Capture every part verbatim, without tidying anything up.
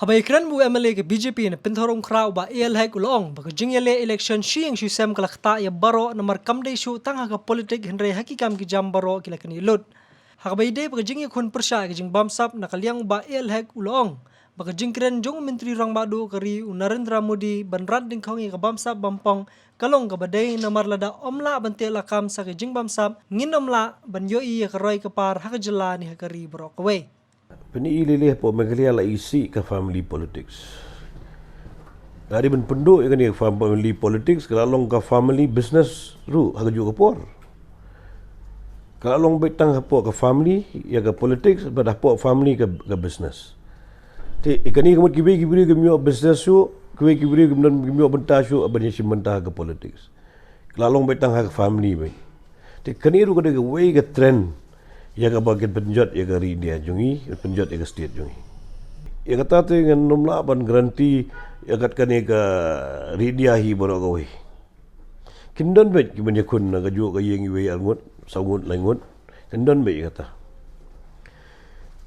Haba ïakren bad u M L A ka B J P na Pynthorumkhrah, u Bah A L Hek u la ong ba ka jingïaleh election shi ïing shi sem ka la ktah ïa baroh namar kam dei shuh tang ha ka politik, hynrei ha ki kam ki jam baroh ki la kynieh lut. Ha kaba ïadei bad ka jingïakhun pyrshah ïa ka jingbamsap, na ka liang u Bah A L Hek u la ong ba ka jingkren jong u Myntri Rangbah Duh ka ri u Narendra Modi ban rat dyngkhong ïa ka bamsap bampong ka long kaba dei, namar lada ym lah ban teh lakam sa ka jingbamsap, ngin ym lah ban ïohi ïa ka roi ka par ha ka jylla ne ha ka ri baroh kawei. Pynïaid lei lei hapoh Meghalaya la isih ka family politics. Lada ban pynduh ïa kane ka family politics, ka la long ka family business ruh ha kajuh ka por. Ka la long beit tang hapoh ka family ïa ka politics, bad hapoh family ka, ka business. Te ïa kane ka mut kiwei ki briew kim ïoh business shuh, kiwei ki briew kim don, kim ïoh bynta shuh ban ïashim bynta ha ka politics. Ka la long beit tang ha ka family beit. Te kane ruh ka dei kawei ka trend ïa kaba kin pynjot ïa ka ri India jong ngi, pynjot ïa ka state jong ngi. Ïa kata te ngan nym lah ban guarantee ïa kat kane ka ri India hi baroh kawei. Kin don beit ki ban ïakhun na kajuh ka ïing iwei arngut, saw ngut, lai ngut. Kin don beit ïa kata.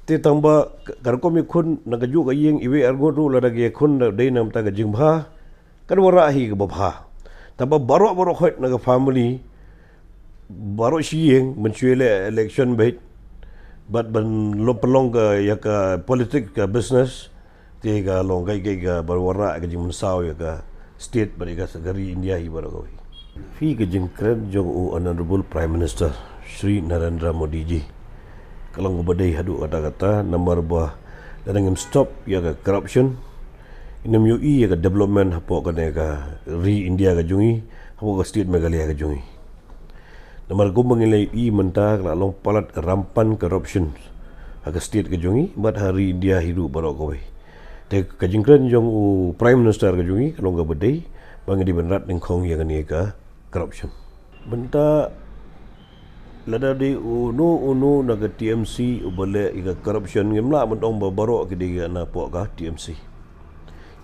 Te tang ba ka, ka rukom ïakhun na kajuh ka ïing iwei arngut ruh, lada ka ïakhun da dei na ka bynta ka jingbha, kan wanrah hi kaba bha. Tangba baroh baroh khoit na ka family, baroh shi ïing, mynshuwa leh election beit, bad ban long pynlong ka ïa ka politik ka business, te ka long kai kai kaba wanrah ka jingmynsaw ïa ka state bad ïa ka ri India hi baroh kawei. Phi, ka jingkren jong u Honorable Prime Minister Shri Narendra Modi ji ka long kaba dei haduh katta katta, namar ba lada ngim stop ïa ka corruption, ngin ym ïohi ïa ka development hapoh kane ka ri India ka jong ngi, hapoh ka state Meghalaya ka jong ngi. Namar kumba ngi la ïohi mynta ka la long palat rampant corruption ha ka state ka jong ngi, bad ha ri India hi ruh baroh kawei. Te ka jingkren jong u Prime Minister ka jong ngi ka long kaba dei ba ngi dei ban rat dyngkhong ïa kane ka corruption. Mynta lada dei uno uno na ka T M C uba leh ïa ka corruption, ngim lah ban ong ba baroh ki dei na poh ka T M C.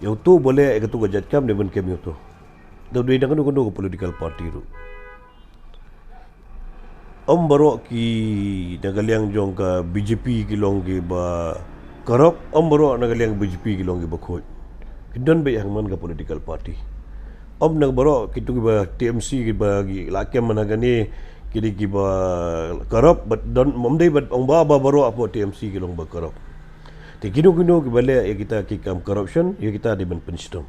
Ïa uto uba leh ïa kato ka jait kam dei ban kem ïa uto. Da dei na kano kano ka political party ruh. Ym baroh ki na ka liang jong ka B J P ki long kiba corrupt, ym baroh na ka liang B J P ki long kiba khuid. Ki don beit ha man ka political party. Ym na baroh kito kiba T M C kiba ki la kem man ha kane ki dei kiba corrupt, bad don, ym dei ban ong ba, ba baroh hapoh T M C ki long ba corrupt. Te kino kino kiba leh ïa kita ki kam corruption, ïa kita dei ban pynshitom.